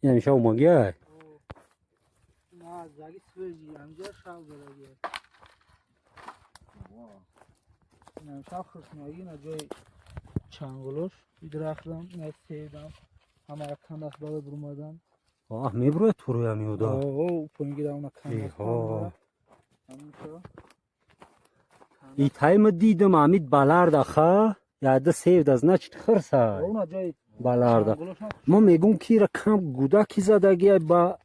Ин шав магия. На, заги свежий, амҷа шав задаги. Инам шав хурсмаги, на ҷои чанголош, идрахтам, на сейдам. Ҳама кандас бала бурмадан. Оҳ, меброяд туруя меода. О, поингида она кандас. Эҳо. И тайма дидам амид баларда ха. Яда севда, значит хирса. Она ҷои Баларда. Мо мегум ки ира кам гудаки задагия ба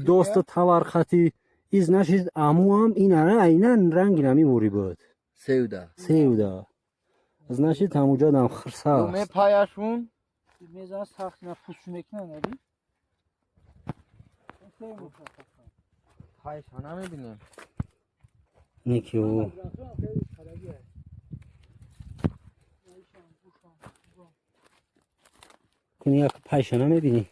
доста тавархати. И значит амуам ин ара айнан ранги намивори буд. Севда. Севда. Значит ҳамуҷадам хирса аст. Мепаяшун. Мезана сахт на пӯст мекунад, наби? Пайша намебинем. Неки ӯ. Куни як пайша намебинӣ?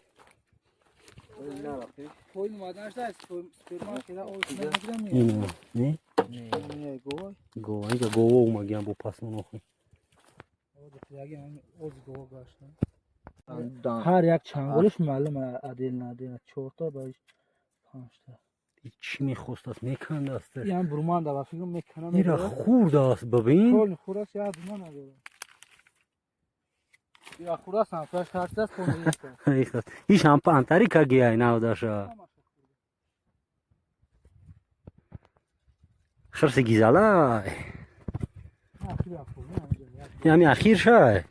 Поин омаданаш да сперма хела об мегирам. Ина, не? Не, гова. Гова, инҷа гова омагиам бо пасмон охи. Ҳар як чанголиш маълум отдельно отдельно чорта ба панҷта. Чӣ мехостааст, мекандааст. Ям бурманда ба фикрам мекана. Ира хурдааст, бибин. Полный хурдааст, як дуна надорад. Ира хурдааст, ҳамсояш тарсидааст, полный. Иш ҳам пантари кагиай навдаша. Хирси гизалай. Ями ахир шай.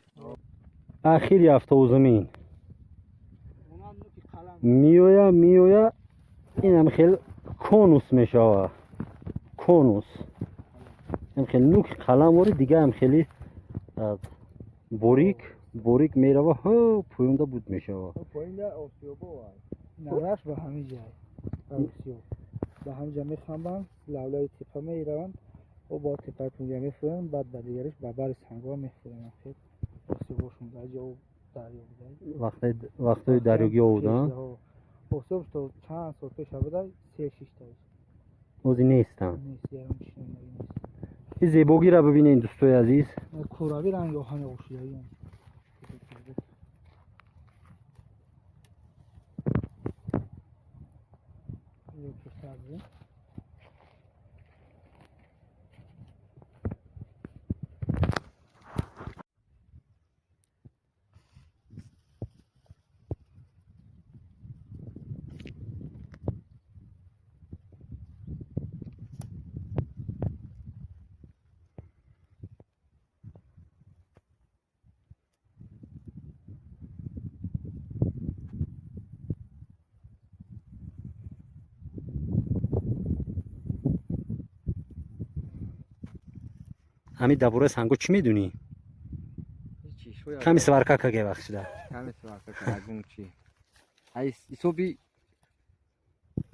Ахир ёфтаву замин. Миоя, миоя, инам хел конус мешава. Конус. Ин хел нуки қалам вори дига ҳам хели борик, борик мерава, ҳо, поёнда буд мешава. Поинда осиёбо. Нараш ба ҳамин ҷай. Осиёб. Ба ҳамин ҷа мехамбанд, лавлави тепа мераванд, о бо тепаи пунҷа мефуранд, баъд ба дигариш ба бари сангҳо мефуранд. Хел осиёбошон дар ҷо дарё буда. Вақтои дарёгӣ овуда? Осиёб то чанд сол пеша буда, се шишта. Ози нестанд. Нест, ягон чиз нест. Ин зебогиро бибинед, дӯстои азиз. Курави ранги оҳани ошидаги. Ҳамин дар бораи санго чӣ медунӣ? Ками сварка каге вақт шуда. Ками сварка кагун чи. Ай ҳисоби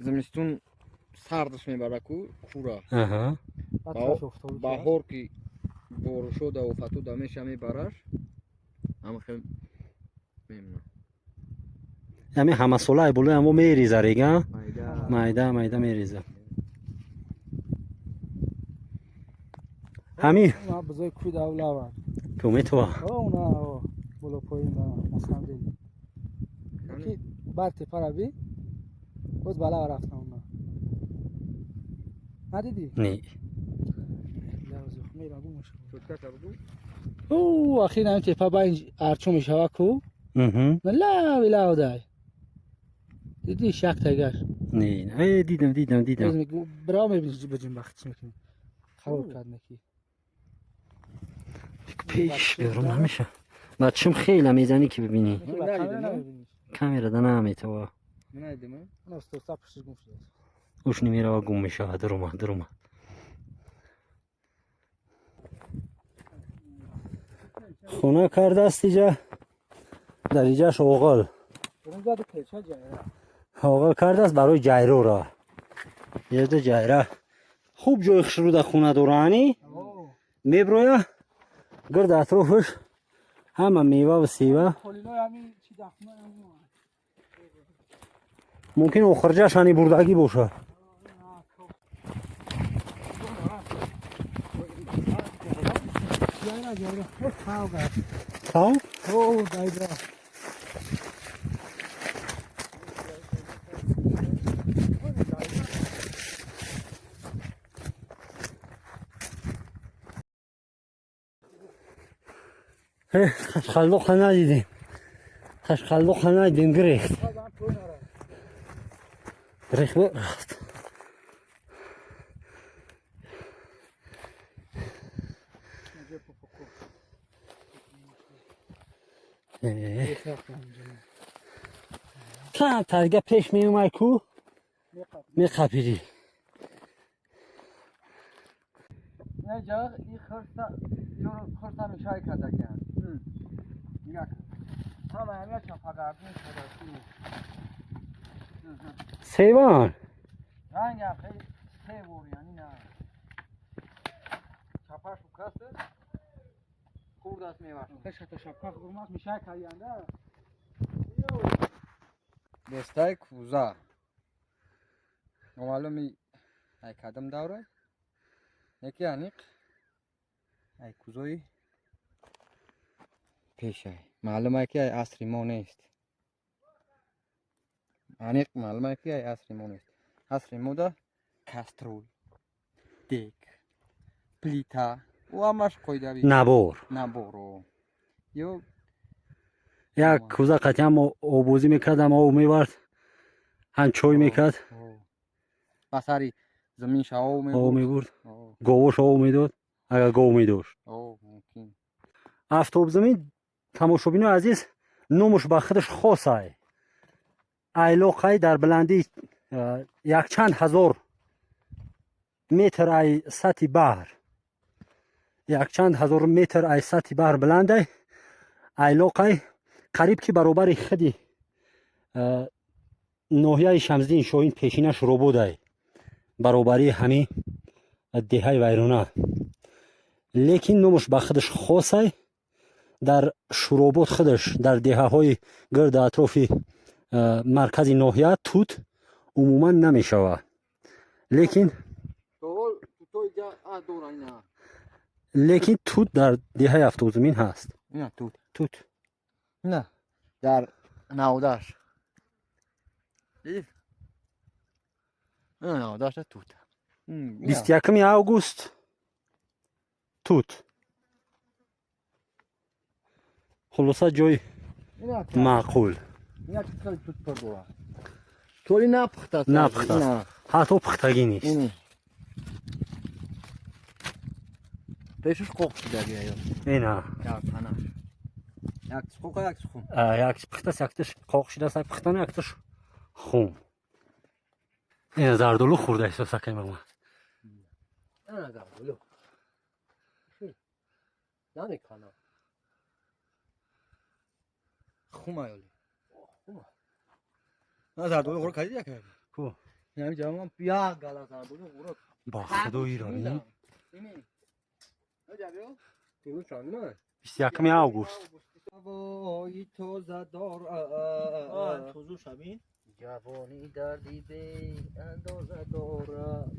зимистон сардаш мебара ку кура. Аҳа. Баҳор ки боришода офатода меша мебараш. Ҳама хел мемона. Ҳамин ҳамасола ай болои ҳамо мереза рега? Майда, майда мереза. Ҳамин Ма бузои кӯи давлаванд. Ку метова? О, уна, о, боло поин, на самом деле. Ки бар тепара би, боз бала рафтам уна. Надидӣ? Не. Лавзух мера гум мешава. О, ахир ҳамин тепа ба ин арчо мешава ку? Лави лав дай. Дидӣ шак тагаш? Не, э, дидам, дидам, дидам. Браво мебинӣ баҷин бахт чӣ мекунӣ. Қарор кард неки. Пеш берун намеша. Ба чим хела мезанӣ ки бибинӣ. Камерада наметава. Уш немерава гум мешава, дурума, дурума. Хона кардааст иҷа. Дар иҷаш оғил. Оғил кардааст барои ҷайрора. Ерда ҷайра. Хуб ҷои хушрӯда хона дораани. Меброя гирд атрофаш ҳама мева ва сева. Мумкин охирҷаш ҳани бурдагӣ бошад. Тав? Қашқалдоқа надидем. Қашқалдоқа надидем, гирехт. Гирехт рафт. Камтар пеш меомад ку меқапидӣ. Севан Дестай куза. Номаълуми ай кадам давра. Яки аниқ ай кузои пешай. Маълум ай ки ай асри мо нест. Аниқ маълум ай ки ай асри мо нест. Асри мода каструл, дек, плита, ӯ ҳамаш қоидави. Набор. Наборо. Ё як куза қатъиан обозӣ мекард, ҳам об мевард, ҳам чой мекард. Ба сари заминша об мебурд, говош об медод, агар гов медошт. Афтобзамин, тамошобинои азиз, номуш ба худаш хосай. Айлоқай дар баландии якчанд ҳазор метр ай сатҳи баҳр, якчанд ҳазор метр ай сатҳи баҳр баландай. Айлоқай қариб ки баробари худи ноҳияи Шамсиддин Шоҳин пешина Шурободай, баробарии ҳамин деҳаи вайрона. Лекин номуш ба худаш хосай. Дар Шуробод худаш, дар деҳаҳои гирди атрофи маркази ноҳия тут умуман намешавад. Лекин тут дар деҳаи Афтобзамин ҳаст. Тут на дар навдаш. Навдаш тут. 21 август тут. Хулоса ҷой маъқул. Толи напухтааст. Напухтааст. Ҳатто пухтагӣ нест. Пешаш қоқ шудагӣ. Ина. Яктиш қоқ, яктиш хум. Яктиш пухтааст, яктиш қоқ шудааст, як пухтана, яктиш хум. Ина зардолу хӯрда эҳсос акай мама. Ина зардолу. Намекана. Хум аёли. Хум. На зардолу хӯр кардӣ яка? Ку. Ҳамин ҷамъ як гала зардолу хӯрд. Ба худои ро. Ини. 21 август. Ҳавои тоза дорад, ҷавонӣ дарди беандоза дорад.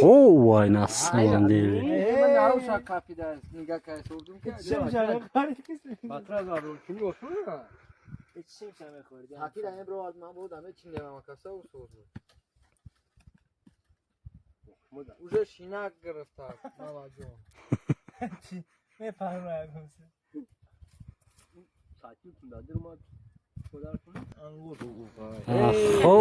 Хо, на самом деле. Уже шинак гирифтааст, мамаҷон. Хо.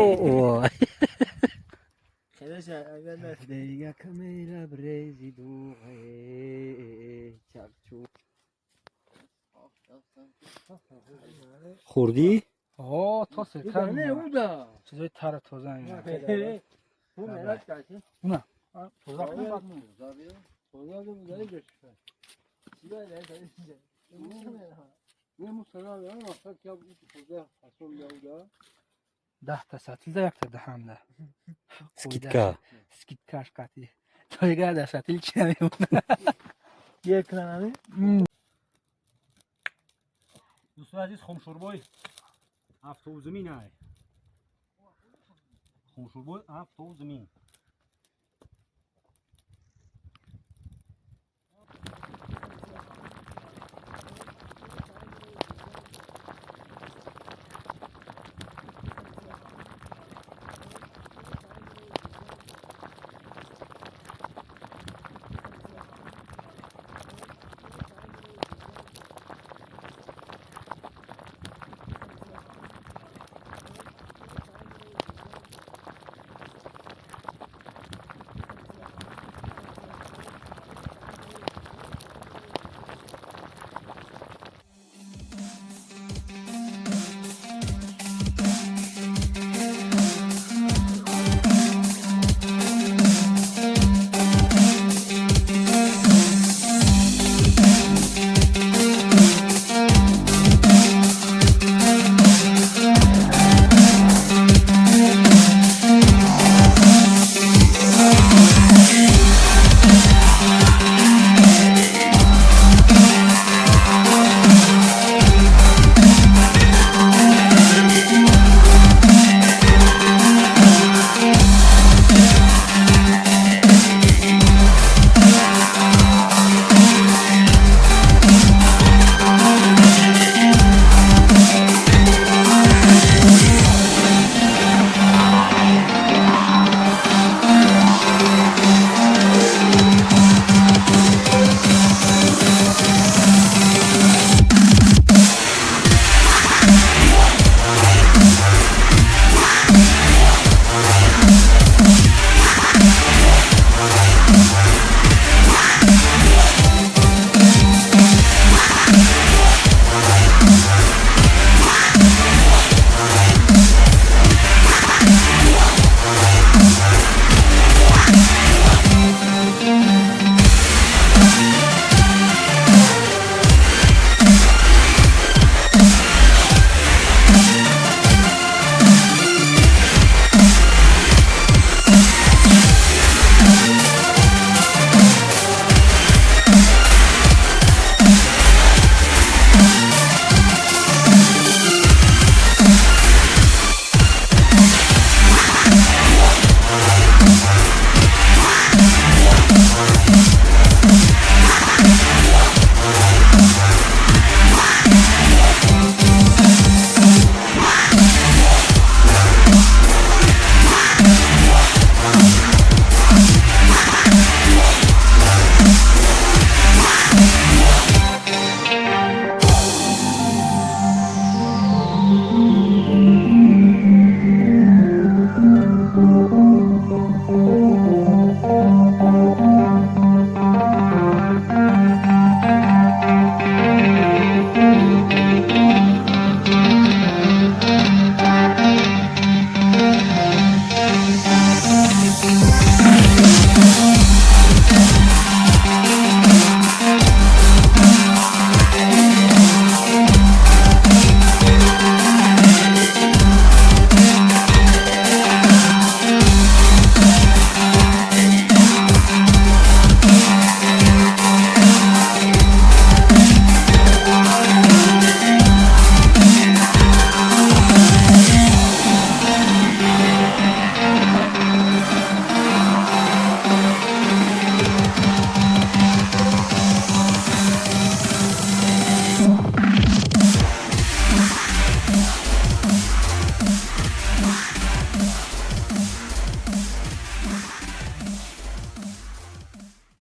Хӯрдӣ? То сирка. Чизои тара тоза. Даҳта сатилда якта даҳамда. Скидка. Скидкаш қатӣ. Тойга да сатил чи намемона. Дӯстони азиз, хомшӯрбои Афтобзамин ай. Хомшӯрбои Афтобзамин.